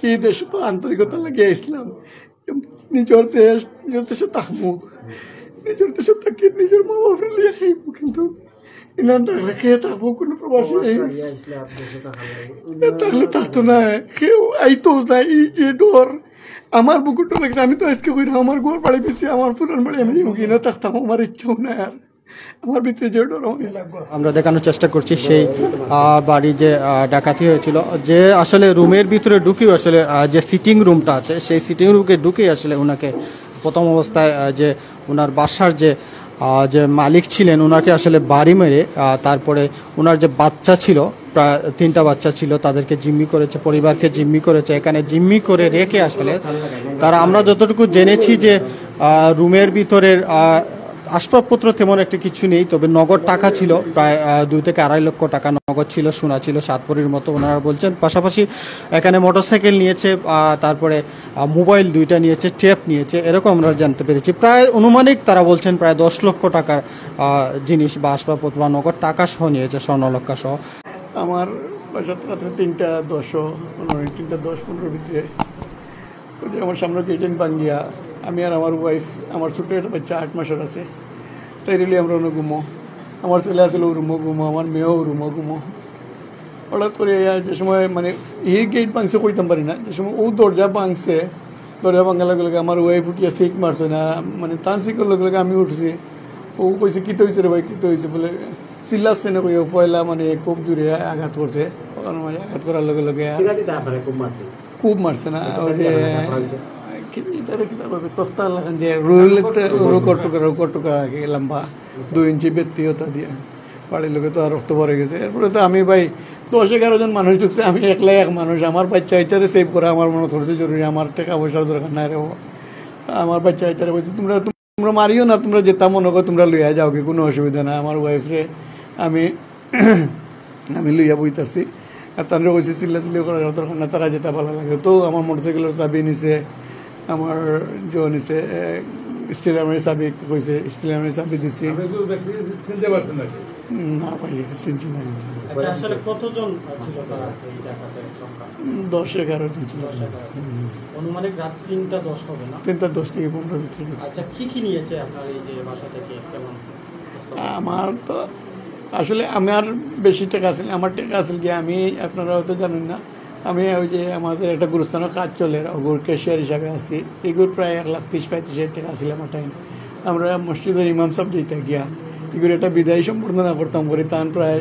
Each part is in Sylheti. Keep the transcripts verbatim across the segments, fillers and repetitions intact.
এই দেশো তো আন্তরিকতা লাগিয়া আইছলাম, নিজর দেশ, নিজর দেশো থাকমু, নিজর দেশো থাকি নিজর মা বাপরে লইয়া খাইমু, কিন্তু ইনার থাকলে কে থাকবো? কোনো প্রবাসী নাই। এ থাকলে থাকতো না, কেউ আইতো না। এই যে ডর, আমার বুকুর ডর লাগছে। আমি তো আজকে কইরা আমার ঘর বাড়ি বেশি, আমার পুরান বাড়ি আমি ইনো থাকতাম, আমার ইচ্ছাও নাই আর। আমার ভিতরে যে ডর অইছে। আমরা দেখানোর চেষ্টা করছি সেই, আহ, বাড়ি যে, আহ, ডাকাতি হয়েছিল, যে আসলে রুমের ভিতরে ঢুকেই আসলে, আহ, যে সিটিং রুমটা আছে, সেই সিটিং রুমে ঢুকেই আসলে ওনাকে প্রথম অবস্থায়, আহ, যে ওনার বাসার যে, আহ, যে মালিক ছিলেন, ওনাকে আসলে বাড়ি মেরে, আহ, তারপরে ওনার যে বাচ্চা ছিল, প্রায় তিনটা বাচ্চা ছিল, তাদেরকে জিম্মি করেছে, পরিবারকে জিম্মি করেছে। এখানে জিম্মি করে রেখে আসলে তারা, আমরা যতটুকু জেনেছি যে, আহ, রুমের ভিতরের, আহ, আসবাবপত্র তেমন একটা কিছু নেই, তবে নগদ টাকা ছিল প্রায়, আহ, দুই থেকে আড়াই লক্ষ টাকা নগদ ছিল, সোনা ছিল সাত ভরির মতো ওনারা বলছেন। পাশাপাশি এখানে মোটরসাইকেল নিয়েছে, আহ, তারপরে, আহ, মোবাইল দুইটা নিয়েছে, টেপ নিয়েছে, এরকম আমরা জানতে পেরেছি। প্রায় আনুমানিক তারা বলছেন প্রায় দশ লক্ষ টাকার, আহ, জিনিস বা আসবাবপত্র বা নগদ টাকা সহ নিয়েছে, স্বর্ণালংকার সহ। আমার বাসাত রাত্রে তিনটা দশ, পনেরো, তিনটা দশ পনেরো ভিতরে ওই যে আমার সামনে গেট ভাঙ্গিয়া আমি আর আমার ওয়াইফ, আমার ছোট একটা বাচ্চা আট মাসের আছে, তাই রিলি আমরা অন্য ঘুমো, আমার ছেলে আছিল ও রুমো ঘুমো, আমার মেয়েও রুমো ঘুমো। হঠাৎ করে যে সময় মানে এই গেট ভাঙছে কইতাম পারি না, যে সময় ও দরজা ভাঙছে, দরজা ভাঙার লগে লগে আমার ওয়াইফ উঠিয়া সিক মারছে না, মানে তান সিকর লগে লগে আমি উঠছি। ও কইছে, "কিতা হইছে রে ভাই, কিতা হইছে?" বলে, "চিল্লাস কেনে?" কইয়া পয়লা মানে খুব জোরে আঘাত করছে। ওখানে মানে আঘাত করার লগে লগে আর কিতা দিতা আপনারে খুব মারছে? খুব মারছে না, আচ্ছা, ওই যে কিতা দিতা আপনারে? কি, এটারে কিতা কইবে, তক্তা লাগান যে রুল, রুকর টুকরা, রুকর টুকরা আর কি লম্বা, দুই ইঞ্চি বেত্তি ওটা দিয়া। বাড়ির লোকে তো আর রক্ত ভরে গেছে। এরপরে তো আমি ভাই দশ এগারো জন মানুষ ঢুকছে, আমি একলাই এক মানুষ। আমার বাচ্চা ইচ্ছারে সেভ করা আমার মনে করছে জরুরি, আমার টাকা পয়সার দরকার নাই রে বাবা। আমার বাচ্চা ইচ্ছারে বলছে, "তোমরা, তোমরা মারিও না, তোমরা যেটা মনে করো তোমরা লইয়া যাও কি, কোনো অসুবিধা নাই।" আমার ওয়াইফরে আমি, আমি লইয়া বইতাছি। আর তানরে কইছি চিল্লাচিল্লি করার দরকার না, তারা যেটা ভালো লাগে। তো আমার মোটরসাইকেলের চাবি নিছে, আমার জো নিছে, স্টিল আলমারির চাবি কইছে, স্টিল আলমারির চাবি দিছি। আপনি তো ব্যক্তি চিনতে পারছেন নাকি? না ভাই, চিনছি না। আচ্ছা, আসলে কতজন ছিল তারা এই ডাকাতের সংখ্যা? উম, দশ এগারো জন ছিল। দশ এগারো জন। হুম। আনুমানিক রাত তিনটা দশ হবে না? তিনটা দশ থেকে পনেরো ভিতরে ঢুকছে। আচ্ছা, কি কি নিয়েছে আপনার এই যে বাসা থেকে? কেমন? আমার তো আসলে আমার বেশি টাকা আছিল, আমার টাকা আছিল কি, আমি, আপনারা হয়তো জানেন না, আমি ওই যে আমাদের একটা গুরুস্থানের কাজ চলে, ওগুর ক্যাশিয়ার হিসাবে আছি। এগুর প্রায় এক লাখ তিরিশ পঁয়ত্রিশ হাজার টাকা আছিল আমার টাইম। আমরা মসজিদের ইমাম সাহেব দিতে গিয়া এগুর একটা বিদায় সম্বর্ধনা করতাম করি, তান প্রায়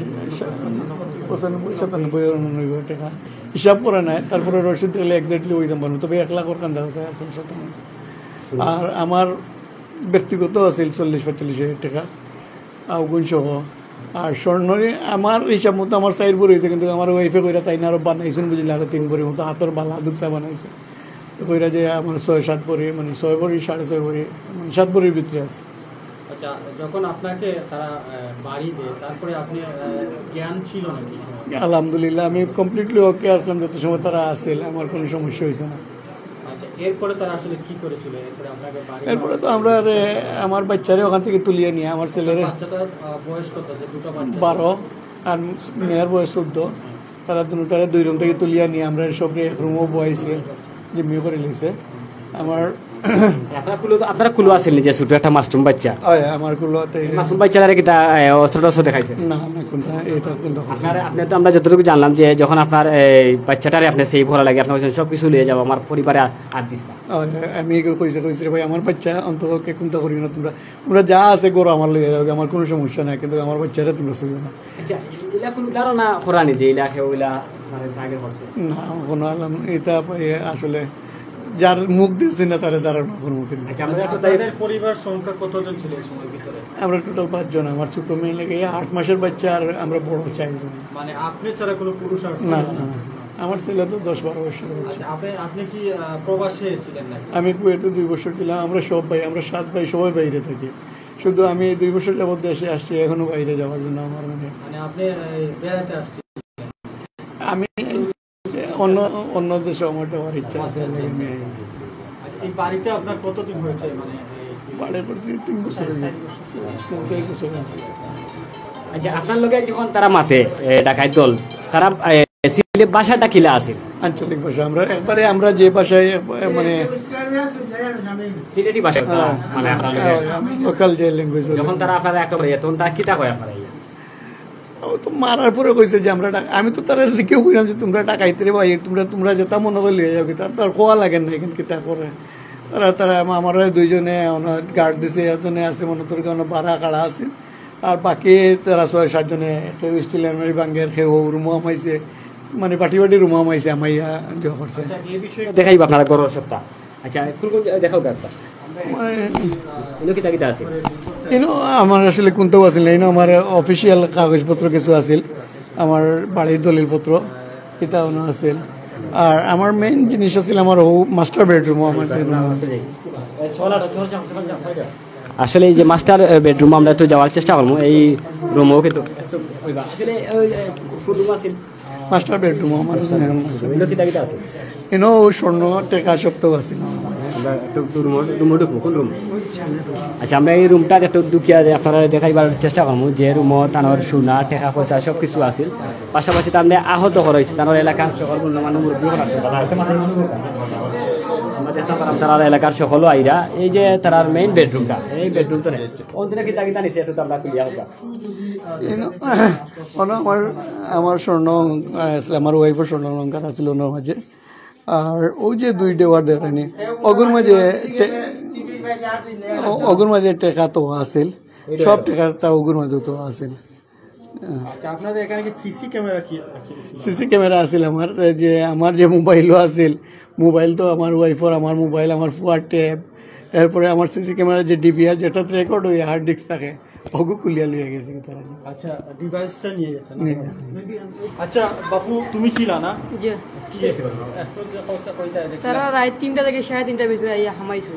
পঁচানব্বই সাতানব্বই উনানব্বই টাকা হিসাব করে নেয়। তারপরে রসিদ দেখলে এক্স্যাক্টলি ওই দাম পারবো, তবে এক লাখ ওর কান্দা আছে, আছে সাতানব্বই। আর আমার ব্যক্তিগত আছিল চল্লিশ পঁয়তাল্লিশ হাজার টাকা, আউগুন সহ। আর স্বর্ণরে আমার হিসাব মতো আমার চাইর ভরি হইতে, কিন্তু আমার ওয়াইফে কইরা তাই না আরো বানাইছেন বুঝলে, আরো তিন ভরি মতো হাতর বালা দুপসা বানাইছে। তো কইরা যে আমার ছয় সাত ভরি, মানে ছয় ভরি, সাড়ে ছয় ভরি, মানে সাত ভরির ভিতরে আছে। আচ্ছা, যখন আপনাকে তারা, আহ, বাড়ি দেয়, তারপরে আপনি, আহ, জ্ঞান ছিল নাকি এই সময়? আলহামদুলিল্লাহ, আমি কমপ্লিটলি ওকে আসলাম যত সময় তারা আছিল, আমার কোনো সমস্যা হয়েছে না। আচ্ছা, এরপরে তারা আসলে কি করেছিল? এরপরে আপনাকে বাড়ি এরপরে তো আমরা রে, আমার বাচ্চারে ওখান থেকে তুলিয়ে নিয়ে আমার ছেলেরে বাচ্চাটার, আহ, বয়স কত? যে দুটো বাচ্চা? বারো, আর মেয়ের বয়স চোদ্দ। তারা দুটারে দুই রুম থেকে তুলিয়ে নিয়ে আমরা সবরে এক রুমও বয়াইছে, জিম্মি করে নিছে। আমার আপনারা কুলো, আপনারা কুলো আছেন যে ছোট একটা মাসুম বাচ্চা? হয়, আমার কুলো আছে। এই মাসুম বাচ্চাটারে কিতা, এ, অস্ত্র টস্ত্র দেখাইছে? না, না, কোনটা, এটা কোনটা হচ্ছে আপনার, না। আপনি তো আমরা যতটুকু জানলাম যে যখন আপনার এই বাচ্চাটারে আপনি সেই ভরা লাগে, আপনি বলছেন, "সব কিছু নিয়ে যাও, আমার পরিবারে আর, আর দিস না।" হয়, হয়, আমি এগুলো কইছি, কইছি, "রে ভাই, আমার বাচ্চা অন্তত কে কোনটা করিও না তোমরা, তোমরা যা আছে গরো আমার লইয়া যাও, আমার কোনো সমস্যা নাই, কিন্তু আমার বাচ্চারা তোমরা ছুঁইও না।" আচ্ছা, এগুলা কোনো ধারণা করা নি যে এলা কেউ এলা মানে টার্গেট করছে? না, কোনো আলাম, এটা এ, আসলে যার মুখ দিয়েছে না, তারা ধারণা করবো কেন? আচ্ছা, আমরা একটা তাই আপনাদের পরিবার সংখ্যা কতজন ছিল এই সময়ের ভিতরে? আমরা টোটাল পাঁচজন, আমার ছোট মেয়ে লাগে আট মাসের বাচ্চা, আর আমরা বড় চারজন। মানে আপনি ছাড়া কোনো পুরুষ আর না, ছিল না, না? না। আমার ছেলে তো দশ বারো বছর হচ্ছে। আচ্ছা, আপনি, আপনি কি, আহ, প্রবাসে ছিলেন নাকি? আমি কুয়েতে দুই বছর ছিলাম। আমরা সব ভাই, আমরা সাত ভাই, সবাই বাইরে থাকি। শুধু আমি এই দুই বছর যাবত দেশে আসছি, এখনো বাইরে যাওয়ার জন্য আমার মানে মানে আপনি, আহ, বেড়াতে আসছেন? আমি অন্য, অন্য দেশে আমার যাওয়ার ইচ্ছা আছে। আচ্ছা, আচ্ছা। আচ্ছা, এই বাড়িতে আপনার কতদিন হয়েছে? মানে, এই বাড়ির পর তিন, তিন বছর হয়ে গেছে। তিন চার বছর হয়ে গেছে। আচ্ছা, আপনার লগে যখন তারা মাতে, এ, ডাকাত দল, তারা, এ, সিলেট বাসাটা কিলা আছে? আঞ্চলিক ভাষা। আমরা একবারে, আমরা যে ভাষায় একবারে, মানে, সিলেটি ভাষা তারা, হ্যাঁ, মানে আপনারা হ্যাঁ, আমরা লোকাল যে ল্যাঙ্গুয়েজ। যখন তারা আপনারা একেবারে, তখন তারা কিতা কয় আপনারা? ও তো মারার পরে কইছে যে আমরা ডাক-, আমি তো তারা দিকেও কইলাম যে তোমরা ডাকাইতে রে ভাই, তোমরা, তোমরা যেটা মনে করলে যাও কি, তার তো আর কোয়া লাগে না এখানে কিতা করে। তারা, তারা আমা-, আমার দুইজনে গার্ড দিছে, একজনে আছে মনে তোর কারণে বারা কাড়া আছে, আর বাকি তারা ছয় সাতজনে কেউ স্টিল আলমারি ভাঙ্গের, কেউ রুমো হামাইছে, মানে বাটি বাটি রুমো হামাইছে, আমাইয়া যে করছে। দেখাইবা আপনারা ঘরর সবটা। আচ্ছা, কোন কোন জায়গায় দেখাও একটা। মানে, এগুলো কিতা কিতা আছে? ইনো আমার আসলে কোনটাও আছিল না, ইনো আমার অফিসিয়াল কাগজপত্র কিছু আছিল, আমার বাড়ির দলিলপত্র, এটা অনো আছিল। আর আমার মেইন জিনিস আছিল আমার ও মাস্টার বেডরুম, আমার যে রুম। আসলে এই যে মাস্টার বেডরুম আমরা একটু যাওয়ার চেষ্টা করবো, এই রুমও কিন্তু একটু ওইবা। আসলে ওই, এ, কোন রুম আছে? মাস্টার বেডরুম আমার। এগুলো কিতা কিতা আছে? ইনো স্বর্ণ, টেকা সব তো আছিল। আমরা একটু রুমও, রুমও ঢুকবো, কোন রুম? আচ্ছা, আমরা এই রুমটা একটু ঢুকিয়া যে আপনারা দেখাইবার চেষ্টা করবো যে রুমও তানোর সোনা, টেকা পয়সা সব কিছু আছিল। পাশাপাশি তার মানে আহত করা হয়েছে, তানোর এলাকার সকল গণ্যমান্য মুরব্বী করা আছে, তারা আছে, মাথায় মনে করুন। আমরা দেখতে পারলাম তারা এলাকার সকলও আইরা, এই যে তারার মেইন বেডরুমটা, এই বেডরুম তো নেই। ওন দিনে কিতা কিতা নিছে একটু তো আমরা খুলিয়া কথা। ইনো, অনো আমার, আমার স্বর্ণ, আহ, আছিল, আমার ওয়াইফের স্বর্ণ অলংকার আছিল ওনার মাঝে। আর ওই যে দুই ডেওয়ার দেখেনি, ওগুর মাঝে টে-, ও-, ওগুর মাঝে টেকা তো আছিল, সব টেকাটা ওগুর মাঝে তো আছিল। আচ্ছা, আপনাদের এখানে কি সিসি ক্যামেরা কি আছে? সিসি ক্যামেরা আছিল আমার, যে আমার যে মোবাইলও আছিল, মোবাইল তো আমার ওয়াইফর, আমার মোবাইল, আমার ফুয়ার ট্যাব, এরপরে আমার সিসি ক্যামেরা যে ডিভিআর, যেটাতে রেকর্ড হয়ে হার্ড ডিস্ক থাকে, ওগু খুলিয়া লইয়া গেছে তারা। আচ্ছা, ডিভাইসটা নিয়ে গেছে না? নিয়ে। আচ্ছা বাপু, তুমি ছিলা না? যে কি হয়েছে? একটু যে অবস্থা কইতা দেখি। তারা রাত তিনটা থেকে সাড়ে তিনটা ভিতরে আইয়া হামাইছে।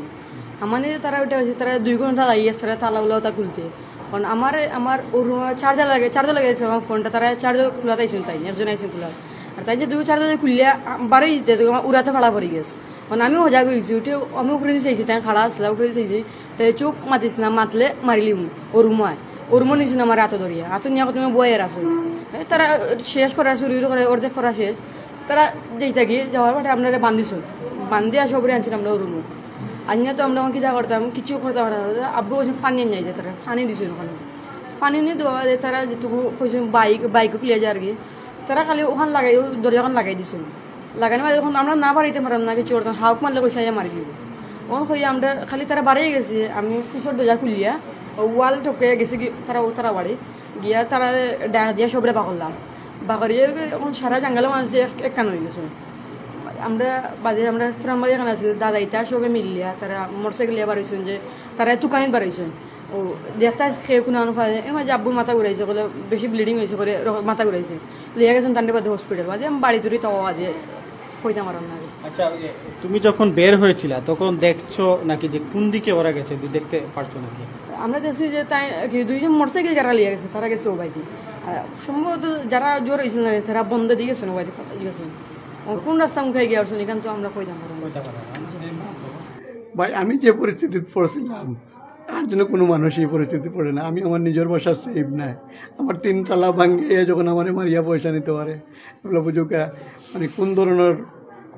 হামানি যে তারা ওটা হয়েছে, তারা দুই ঘন্টা লাগিয়ে তারা তালা উলা ওটা খুলতে। কারণ আমার, আমার ওর চার্জার লাগে, চার্জার লাগাইছে আমার ফোনটা, তারা চার্জার খোলাতে আইছেন তাই, একজন আইছেন খোলা। আর তাই যে দুই চার্জার খুললে বারোই যেতে উড়াতে ফাড়া পড়ে গেছে। মানে আমিও হজাগ হয়েছি, উঠে আমি উপরে নিচে আইছি, তাই খাড়া আসলে উপরে নিচে আইছি। এ, চুপ মাতিস না, মাতলে মারিলিমু। ওর রুমায়, ওর রুমো নিচে আমার হাতো ধরিয়া, হাতো নিয়ে তুমি বইয়ের আসো। এ, তারা শেষ করা শুরু করে, অর্ধেক করা শেষ। তারা যেই থাকি যাওয়ার পরে আপনারা বান্ধিছুন, বান্ধি আসো উপরে আনছেন আমরা ওর রুমো। আনিয়া তো আমরা কিতা করতাম, কিছু করতাম পারতাম না। আব্বু বলছেন পানি আনিয়া দিতে, তারা পানি দিছুন ওখানে। পানি নিয়ে দেওয়া যায়, তারা যেটুকু কইছেন বাইক, বাইকও খুলিয়া যায় আর কি। তারা খালি ওখান লাগাই, ওই দরজাখান লাগাই দিছুন। লাগানি মাঝে যখন আমরা না বাড়িতে মারাম না কিছু করতাম, হাউক মারলে কইসা ইয়া মারি দিব। অন কই আমরা খালি তারা বাড়িয়ে গেছে, আমি পিছর দরজা খুলিয়া ওয়াল টপকে গেছে কি তারা, ও তারা বাড়ি গিয়া তারা ডাক দিয়া সবরে বাকরলাম। বাকরিয়ে এখন সারা জাঙ্গালো মানুষ এক, এক কান হয়ে গেছে। আমরা বাদে আমরা ফ্রাম বাদে এখানে আছিল, দাদা ইতা সবে মিলিয়া তারা মোটরসাইকেল লিয়া বাড়াইছেন যে তারা তুকানিত বাড়াইছেন। ও দেখতা খেয়ে কোনো আনো পারে, এর মাঝে আব্বুর মাথা ঘুরাইছে, বলে বেশি ব্লিডিং হয়েছে করে রক-, মাথা ঘুরাইছে। লিয়া গেছেন তান্ডে বাদে হসপিটাল, বাদে আমি বাড়ি ধরি তাও বাদে কইতাম পারলাম না। আচ্ছা, ওই যে তুমি যখন বের হয়েছিলা তখন দেখছো নাকি যে কোন দিকে ওরা গেছে, দু-, দেখতে পারছো নাকি? আমরা দেখছি যে তাই কি দুইজন মোটরসাইকেল যারা লিয়া গেছে তারা গেছে ও বাইদি। আর সম্ভবত যারা জোর হয়েছিল না তারা বন্ধ দিয়ে গেছেন ও বাইদি গেছেন। ও কোন রাস্তা মুখে গিয়ে আসছেন এখানে তো আমরা কইতাম পারলাম না। ভাই, আমি যে পরিস্থিতিত পড়ছিলাম, আর যেন কোনো মানুষ এই পরিস্থিতি পড়ে না। আমি আমার নিজের বাসা সেফ নাই, আমার তিন তালা ভাঙ্গিয়ে যখন আমারে মারিয়া পয়সা নিতে পারে, এগুলো বুঝুকা, মানে কোন ধরনের,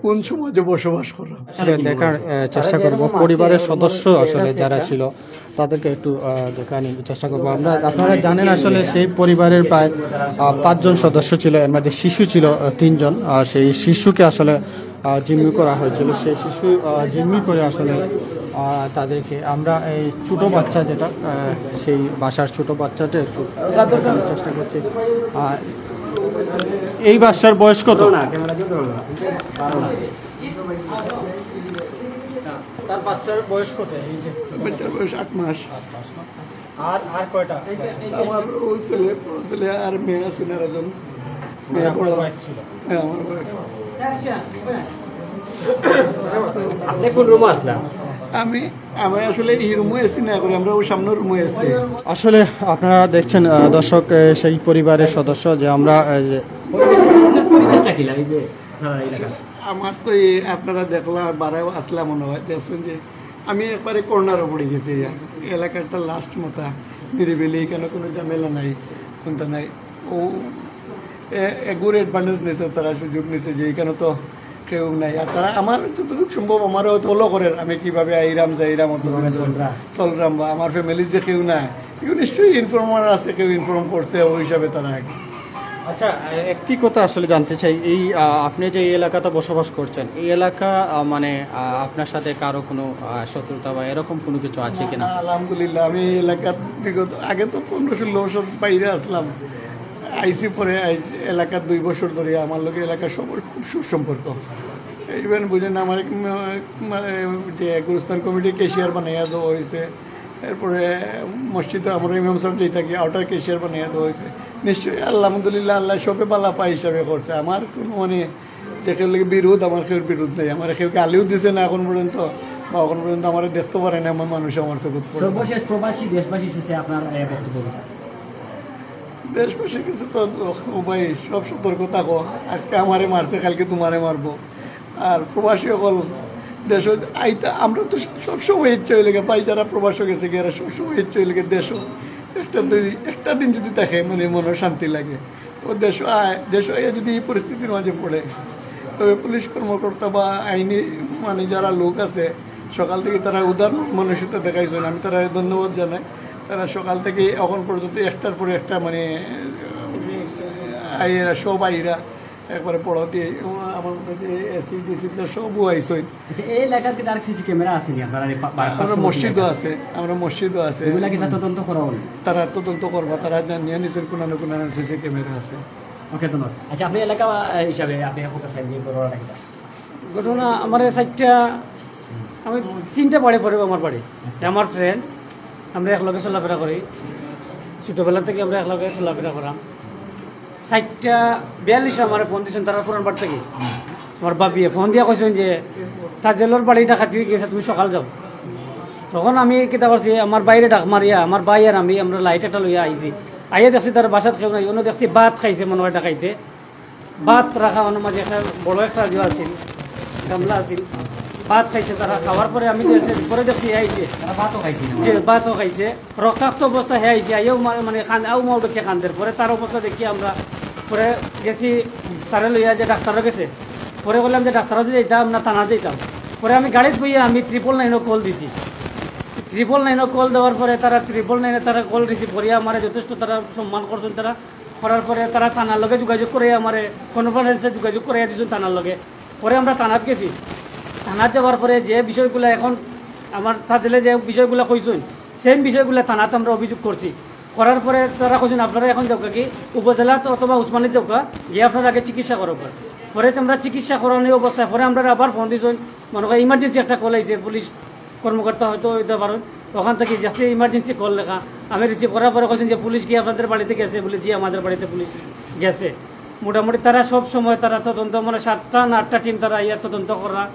কোন সমাজে বসবাস করা। আসলে দেখার আহ, চেষ্টা করব পরিবারের সদস্য আসলে যারা ছিল তাদেরকে একটু আহ, দেখানোর চেষ্টা করব আমরা। আপনারা জানেন আসলে সেই পরিবারের প্রায় আহ, পাঁচজন সদস্য ছিল, এর মধ্যে শিশু ছিল আহ, তিনজন। আর সেই শিশুকে আসলে আহ, জিম্মি করা হয়েছিল। সেই শিশু আহ, জিম্মি করে আসলে আহ, তাদেরকে আমরা এই ছোট বাচ্চা যেটা আহ, সেই বাসার ছোট বাচ্চাটা একটু দেখানোর চেষ্টা করছি। আর এই বাচ্চার বয়স কত? তার বাচ্চার বয়স কত? এই যে বাচ্চার বয়স আট মাস। আর আর কয়টা? আমার ওই ছেলে, ওই ছেলে আর মেয়ে আছে না, একজন মেয়ে বড়। ওয়াইফ ছিল। হ্যাঁ, আমার ওয়াইফ। আপনি কোন রুমো আসলা? আমি, আমি আসলে এই রুমো এসি না করি, আমরা ওই সামনের রুমো এসি। আসলে আপনারা দেখছেন আহ, দর্শক আহ, সেই পরিবারের সদস্য যে আমরা আহ, যে পরিবেশটা কি লাগে যে আপনারা এলাকা? আমার তো এই আপনারা দেখলা বারায় আসলা মনে হয়, দেখছেন যে আমি একবারে কর্নারও পড়ে গেছি। এলাকাটা লাস্ট মতা, নিরিবিলি, এখানে কোনো ঝামেলা নাই, কোনটা নাই। ও এ- এগুর অ্যাডভান্টেজ নিছে, তারা সুযোগ নিছে যে এখানে তো কেউ নাই। আর তারা আমার যতটুকু সম্ভব আমারে হয়তো ফলো করের, আমি কিভাবে আইরাম যাইরাম, অত চলরাম বা আমার ফ্যামিলি যে কেউ নাই, কেউ নিশ্চয়ই ইনফর্মার আছে, কেউ ইনফর্ম করছে, ওই হিসাবে তারা। আচ্ছা, একটি কথা আসলে জানতে চাই, এই আহ, আপনি যে এই এলাকাতে বসবাস করছেন, এই এলাকা আহ, মানে আহ, আপনার সাথে কারো কোনো আহ, শত্রুতা বা এরকম কোনো কিছু আছে কিনা? আলহামদুলিল্লাহ, আমি এই এলাকার বিগত, আগে তো পনেরো ষোলো বছর বাইরে আসলাম, আইসি পরে আইসি এলাকার দুই বছর ধরে আমার লগে এলাকার সবার খুব সুসম্পর্ক। ইভেন বুঝেন, আমার এক ম-, মানে যে গুলিস্তান কমিটির ক্যাশিয়ার বানাইয়া দেওয়া হয়েছে, এরপরে মসজিদে আমরা ইমাম সাহেব যেই থাকি, আউটার ক্যাশিয়ার বানাইয়া দেওয়া হয়েছে। নিশ্চয়ই আলহামদুলিল্লাহ, আল্লাহ সবে বালা পায় হিসাবে করছে। আমার কোনো মানে যে কেউ লাগে বিরোধ, আমার কেউর বিরোধ নেই। আমার কেউ গালিও দিছে না এখন পর্যন্ত, বা এখন পর্যন্ত আমার দেখতে পারে না আমার মানুষ আমার চোখত পড়ে। সর্বশেষ প্রবাসী দেশবাসীর শেষে আপনার আহ, বক্তব্য। দেশবাসীর কিছু তো, ও ভাই, সব সতর্ক থাকো। আজকে আমারে মারছে, কালকে তোমারে মারবো। আর প্রবাসী অকল দেশ আইতা, আমরা তো সবসময় ইচ্ছা হইলে গিয়ে পাই, যারা প্রবাসে গেছে গিয়ে, এরা সবসময় ইচ্ছা হইলে গিয়ে দেশ একটা দুই একটা দিন যদি থাকে, মানে মনে শান্তি লাগে। তো দেশ আয়, দেশ আইয়া যদি এই পরিস্থিতির মাঝে পড়ে, তবে পুলিশ কর্মকর্তা বা আইনি মানে যারা লোক আছে, সকাল থেকে তারা উদার মানসিকতা দেখাইছেন, আমি তারা ধন্যবাদ জানাই। তারা সকাল থেকে এখন পর্যন্ত একটার পরে একটা মানে আইরা, সব আইরা একবারে পড়াতে, আমার মনে হয় এসি ডিসি স্যার সবও আইসই। আচ্ছা, এই এলাকার কি তার সিসি ক্যামেরা আছে নি আপনারা এই পা- পা- আমরা পার্শ্ববর্তী মসজিদও এলাকায়? আছে, আমরা মসজিদও আছে। এগুলা কি তার তদন্ত করা হলো? তারা তদন্ত করবা, তারা জানিয়ে নিছেন কোন না কোন সিসি ক্যামেরা আছে। ওকে, ধন্যবাদ। আচ্ছা, আপনি এলাকা আহ, হিসাবে আপনি এখন কাছে নিয়ে ঘটনাটা কি? ঘটনা আমার এই সাইডটা, আমি তিনটা বাড়ি পড়ে আমার বাড়ি। যে আমার ফ্রেন্ড, আমরা একলগে চলাফেরা করি, ছোটোবেলা থেকে আমরা একলগে চলাফেরা করাম। সাইডটা বিয়াল্লিশে আমার ফোন দিয়েছেন তারা পুরান বাড়ি থেকে, আমার বাবিয়ে ফোন দিয়া কইছেন যে তার জেলর বাড়িটা কাটি গেছে, তুমি সকাল যাও। তখন আমি কিতা করছি, আমার বাইরে ডাক মারিয়া আমার ভাই আর আমি আমরা লাইট একটা লইয়া আইছি। আইয়া দেখছি তার বাসাত কেউ নাই, অন্য দেখছি ভাত খাইছে মনে হয় ডাকাইতে। ভাত রাখা অন্য মাঝে একটা বড় একটা ইয়ে আছিল, গামলা আছিল। ভাত খাইছে তারা, খাওয়ার পরে আমি দেখছি, পরে দেখছি এই যে তারা ভাতও খাইছে না? যে ভাতও খাইছে, রক্তাক্ত অবস্থা হে আইছে, আইয়াও মা- মানে কান আউ মাউ ডেকে কান্দের। পরে তার অবস্থা দেখি আমরা পরে গেছি, তারে লইয়া যে ডাক্তারও গেছে। পরে বললাম যে ডাক্তারও যে যাইতাম না, থানা যাইতাম। পরে আমি গাড়িত বইয়া আমি ট্রিপল নাইনও কল দিছি। ট্রিপল নাইনও কল দেওয়ার পরে তারা ট্রিপল নাইনে তারা কল রিসিভ করিয়া আমার যথেষ্ট তারা সম্মান করছেন। তারা করার পরে তারা থানার লগে যোগাযোগ করে আমারে কনফারেন্সে যোগাযোগ করে দিয়েছেন থানার লগে। পরে আমরা থানাত গেছি। থানাত যাওয়ার পরে যে বিষয়গুলো এখন আমার তাজেলে যে বিষয়গুলো কইছেন, সেম বিষয়গুলো থানাত আমরা অভিযোগ করছি। করার পরে তারা কইছেন আপনারা এখন যাওকা কি উপজেলাত অথবা উসমানীত যাওকা, গিয়ে আপনারা আগে চিকিৎসা করুক। পরে তো আমরা চিকিৎসা করানোর অবস্থায় পরে আমরা আবার ফোন দিয়েছেন, মনে হয় ইমার্জেন্সি একটা কল আইছে, পুলিশ কর্মকর্তা হয়তো হইতে পারেন, ওখান থেকে যাচ্ছে ইমার্জেন্সি কল লেখা। আমি রিসিভ করার পরে কইছেন যে পুলিশ কি আপনাদের বাড়িতে গেছে? বলে জি, আমাদের বাড়িতে পুলিশ গেছে। মোটামুটি তারা সব সময় তারা তদন্ত, মানে সাতটা না আটটা টিম তারা ইয়া তদন্ত করা।